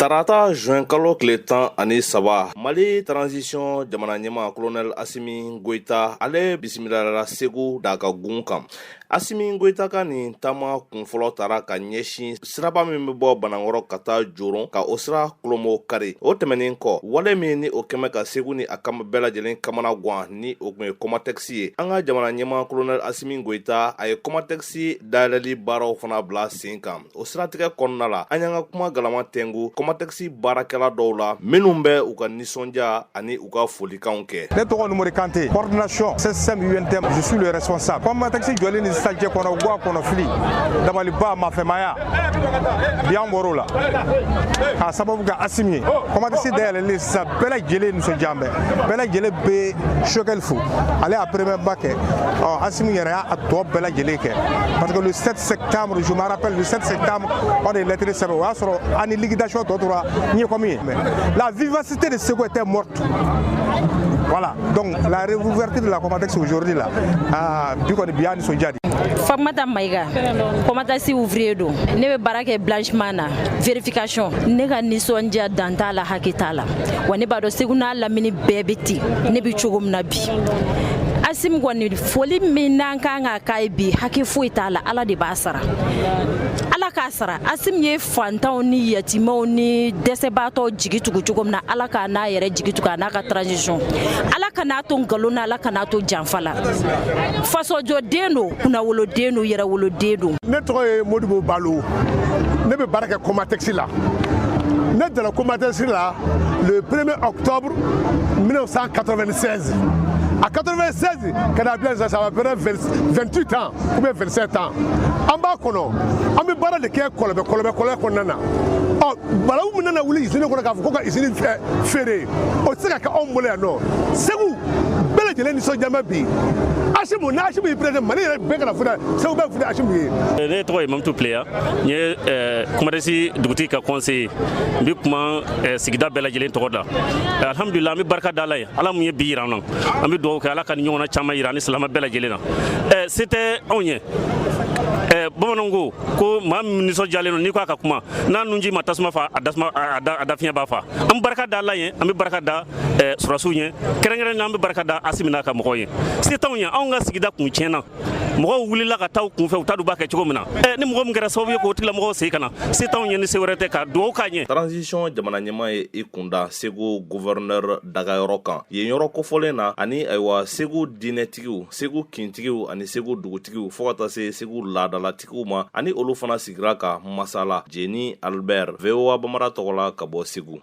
Tarata juin kalo tile 13, Mali transition jamana ɲɛmaa Colonel Asimi Goyita, ale bisimilara Segu Dagagun kan. Asimi Goyita ka nin taama kunfɔlɔ taara ka ɲɛsin siraba min bɛ bɔ Banankɔrɔ ka taa Joron, ka o sira kulomo kari. O tɛmɛnen kɔ, wale min ni o kɛmɛ ka Segu ni a kama bɛɛ lajɛlen kamana gan, ni o tun ye Comatex ye. An ka jamana ɲɛmaa Colonel Asimi Goyita, a ye Comatex dayɛlɛli baaraw fana bila sen kan. O siratigɛ kɔnɔna la, an y'an ka kuma galama tɛngu Comatex baarakɛla dɔw la minnu bɛ u ka nisɔndiya ani u ka folikanw kɛ. Ne tɔgɔ Numori Kante, coordination CSM UNTM, je suis le responsable. Comatex jɔlen ni sisan cɛ kɔnɔ, guwa kɔnɔ fili, dabaliba, mafɛmaya, bi an bɔr'o la k'a sababu kɛ Asimi ye. Comatex dayɛlɛlen sisan, bɛɛ lajɛlen nisɔndiya bɛ, bɛɛ lajɛlen bɛ Choguel fo, ale y'a premier ba kɛ. Ɔ Asimi yɛrɛ y'a tɔ bɛɛ lajɛlen kɛ, parce que le 7 septembre, je me rappelle, le 7 septembre, on de lettre sɛbɛn, o y'a sɔrɔ an ni liquidation tɔ tora ɲɛkɔmi ye. La vivacité de Segu était morte. Voilà, donc la réouverture de la Comatex aujourd'hui là, ah, bi kɔni bi y'a nisɔndiya de. Famata Mayiga, Comatex ouvrier don. Ne bɛ baara kɛ blanchiment na, vérification. Ne ka nisɔndiya dan t'a la, hakɛ t'a la. Wa ne b'a dɔn Segu n'a lamini bɛɛ bɛ ten. Ne bɛ cogo min na bi, Asimi kɔni, foli min n'an kan ka k'a ye bi, hakɛ foyi t'a la. Ala de b'a sara, Ala k'a sara. Asimi ye fantanw ni yatimɛw ni dɛsɛbaatɔw jigi tugu cogo min na, Ala k'a n'a yɛrɛ jigi tugu, a n'a ka transition. Ala kan'a to nkalon na, Ala kan'a to janfa la. Fasojɔden don, kunnawoloden don, yɛrɛwoloden don. Ne tɔgɔ ye Modibo Balo, ne bɛ baara kɛ Comatex la. Ne donna Comatex la le 1er octobre 1996. À 96 ka na bila sisan, ça va faire 28 ans ou bien 27 ans. An b'a kɔnɔ, an bɛ baara de kɛ kɔlɔbɛ kɔlɔbɛ kɔlɔbɛ kɔnɔna na. Ɔ balawu min nana wuli usine kɔnɔ k'a fɔ ko ka usine feere, o tɛ se ka kɛ anw bolo yan nɔ. Segu bɛɛ lajɛlen nisɔndiya bɛ bi. Asimu, ni Asimu y'i président, Mali yɛrɛ bɛɛ kana funa, Segu bɛɛ funa Asimu ye. Ne tɔgɔ ye Mamutu Pleya, n ye Comatex dugutigi ka conseiller. N bɛ kuma sigida bɛɛ lajɛlen tɔgɔ da. Alhamdulillah, an bɛ barika da Ala ye, Ala mun ye bi yira an na. An bɛ dugawu kɛ, Ala ka ni ɲɔgɔnna caman yira ani silamɛ bɛɛ lajɛlen na. Se tɛ anw ye. Bamananw ko ko maa min nisɔndiyalen don, n'i ko a ka kuma n'a nunji ma tasuma fa, a dasuma a da fiɲɛ b'a fa. An bɛ barika da Ala ye, an bɛ barika da sɔrɔdasiw ye, kɛrɛnkɛrɛnnen an bɛ barika da Asimi n'a ka mɔgɔw ye. Se t'anw ye, anw ka sigida kun tiɲɛna, mɔgɔw wulila ka taa u kunfɛ, u t'a dɔn u b'a kɛ cogo min na. Ni mɔgɔ min kɛra sababu ye k'o tigilamɔgɔw segin ka na, se t'anw ye ni se wɛrɛ tɛ ka dugawu k'a ɲɛ. Transition jamana ɲɛmaa ye i kunda Segu gouverneur dagayɔrɔ kan. Yen yɔrɔ kofɔlen na, ani ayiwa Segu diinɛtigiw, Segu kintigiw ani Segu dugutigiw, fɔɔ ka taa se Segu laadalatigiw ma, ani olu fana sigira ka masala. Jeni Albert, VOA Bamara tɔgɔ la ka bɔ Segu.